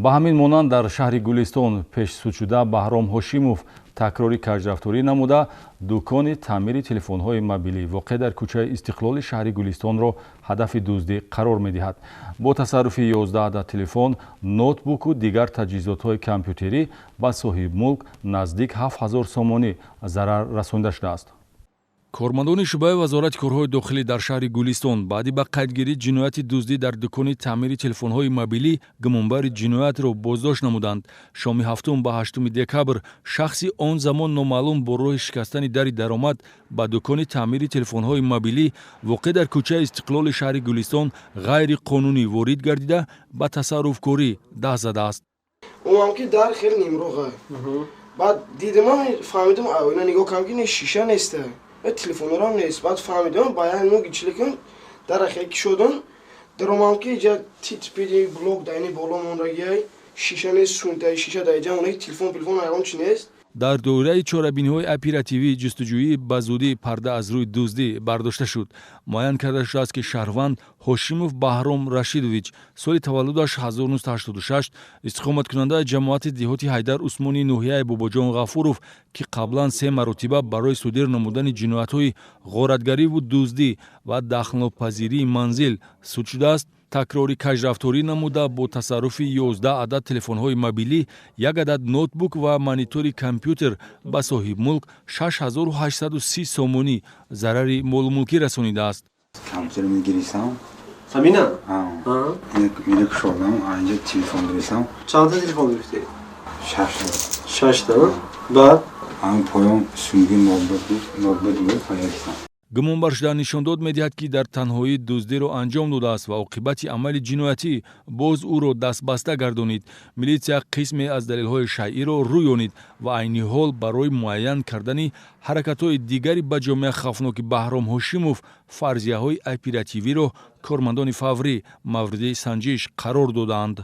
Ба ҳамин монанд, дар шаҳри Гулистон пешсудшуда Баҳром Ҳошимов такрори кажрафторӣ намуда, дукони таъмири телефонҳои мобилӣ, воқеъ дар кӯчаи Истиқлоли шаҳри Гулистонро ҳадафи дуздӣ қарор медиҳад. Бо тасарруфи 11 адад телефон, ноутбуку дигар таҷҳизотҳои компютерӣ ба соҳибмулк наздик 7000 сомонӣ зарар расонида шудааст. Кормандони шӯъбаи Вазорати корҳои дохилӣ дар шаҳри Гулистон баъди ба қайдгирии ҷинояти дуздӣ дар дукони таъмири телефонҳои мобилӣ гумонбари ҷиноятро боздошт намуданд. Шоми 7 ба 8 декабр шахси он замон номаълум бо роҳи шикастани дари даромад ба дукони таъмири телефонҳои мобилӣ, воқеъ дар кӯчаи Истиқлоли шаҳри Гулистон, ғайриқонунӣ ворид гардида, ба тасарруфкорӣ даст задааст. Омам, ки дар хеле нимроға. Баъд дидам, фаҳмидам, оина нигоҳ кардам, ки не, шиша неста, телефонорам нест. Баъд фаҳмидам, ба як нуги чилекам дара хеле кишодам, даромам, ки иҷа тит-пити блок даини боло мондагиай, шиша нест, сунтай шиша дар иҷа монаги, телефон ягон чи нест. Дар доираи чорабиниҳои оперативӣ ҷустуҷӯӣ ба зудӣ парда аз рӯи дуздӣ бардошта шуд. Муайян карда шудааст, ки шаҳрванд Ҳошимов Баҳром Рашидович, соли таваллудаш 1986, истиқоматкунандаи ҷамоати деҳоти Ҳайдар Усмони ноҳияи Бобоҷон Ғафуров, ки қаблан се маротиба барои содир намудани ҷиноятҳои ғоратгариву дуздӣ ва дахлнопазирии манзил суд шудааст, такрори кажрафторӣ намуда, бо тасарруфи 11 адад телефонҳои мобилӣ, як адад ноутбук ва монитори компютер ба соҳибмулк 6830 сомонӣ зарари молумулкӣ расонидааст. Компютер мегирисам. Самина? Мина кушодам, инҷа телефон гирисам. Чандта телефон гирифтӣ? Шашта. Шашта. Баъд? Ҳамин поён сунги ноутбук буд, поястам. Гумонбаршуда нишондод медиҳад, ки дар танҳоӣ дуздиро анҷом додааст ва оқибати амали ҷиноятӣ боз ӯро дастбаста гардонид. Милитсия қисме аз далелҳои шайъиро рӯёнид ва айни ҳол барои муайян кардани ҳаракатҳои дигари ба ҷомеа хавфноки Баҳром Ҳошимов фарзияҳои оперативиро кормандони фаврӣ мавриди санҷиш қарор додаанд.